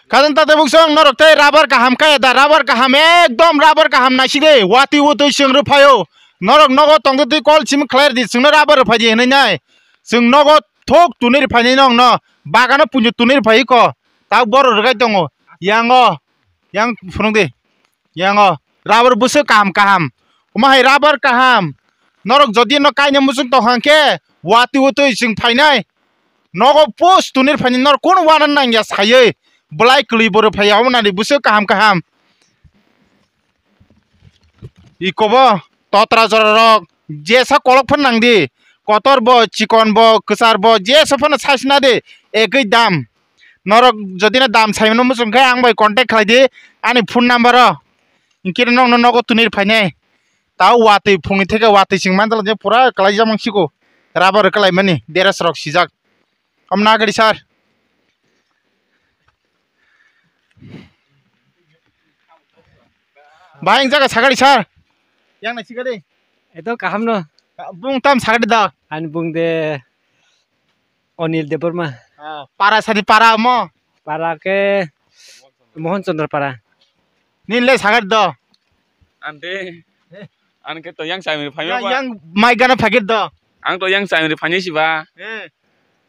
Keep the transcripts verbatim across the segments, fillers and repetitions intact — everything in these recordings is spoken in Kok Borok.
Khajang tate buksong norok tei rubber kaham kaya da, rubber kaham, ekdom rubber kaham naisik de, watwi watwi chwng rw phaio. Norok nogo tongtwi twi call simi khlai rw di, chwngno rubber rw phai di hwnwi nai. Chwng nogo thok tunwi rw phainai nokno, bagano punju tunwi rw phai ko. Tabuk borok rwgwi tongo. Yango, yang phunuk di. Yango rubber bwswk kaham kaham. Omo hai rubber kaham. Norok jodi no kaina muchung tong hang khe, watwi watwi chwng phainai. Nogo post tunir phainai, norok kunu wana nangya saywi. Bwlai kwlwi borok phaiya, omo nani bwswk kaham kaham. Ikobo totra jora rok jesa kolok phan nangdi. Kotor bo, chikon bo, kwchar bo, jesa phano size na di. Ekwi dam. Norok jodi na dam saimano muchung khe ang bai contact khlai di ani phone number o. Hinkhe nokno nogo tunir phainai. Tao watwi phungni theke watwi chwng manjala je pura kwlaijak mansiko. Rubber kwlaimani dress rok sijak. Om nagari sir. Bahai ang jaga sagari sir. Yang na sigari. Eto kaham no. Bung tam sagari da. Ani bung de Onil Debbarma. Ah, para sadi para mo. Para ke Mohon Chandra para. Nin le sagari do. Ante. An ke to yang saimri phaima Yang, ba. Yang mai gana phagir do. Ang to yang saimri phanya si ba. Eh.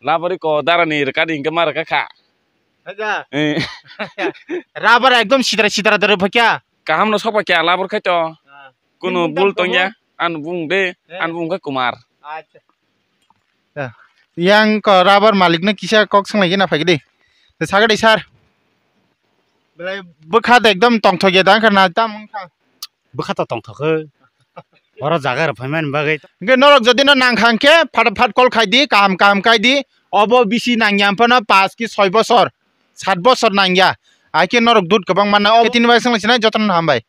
Labari ko darani rekadi hingke ma reka kha. Aja. Eh. Rubber ekdom sidra sidra dare phakya. Kaham no sokpa kya labar khai to. Ah. Kuno Nin bul bung tongya. An bung de. Eh. An bung khe Kumar. Acha. Ya. Yang ko rubber malik no kisa kok swnglai gina phai di. Te sagadi sir. Belai bwkha de ekdom tongthok ya dang kha na tam wngkha. Bwkha to tongthok khe. Oro jaga rw phaimani bagwi. Hingke norok jodi no nang kha hingke phat phat call khai di, kaham kaham khai di. Obo bisi nangya phano pas ki soi bosor, sat bosor nangya. Aike norok dut kwbang manna. Obo tini bai swnglai sinai jotono hambai.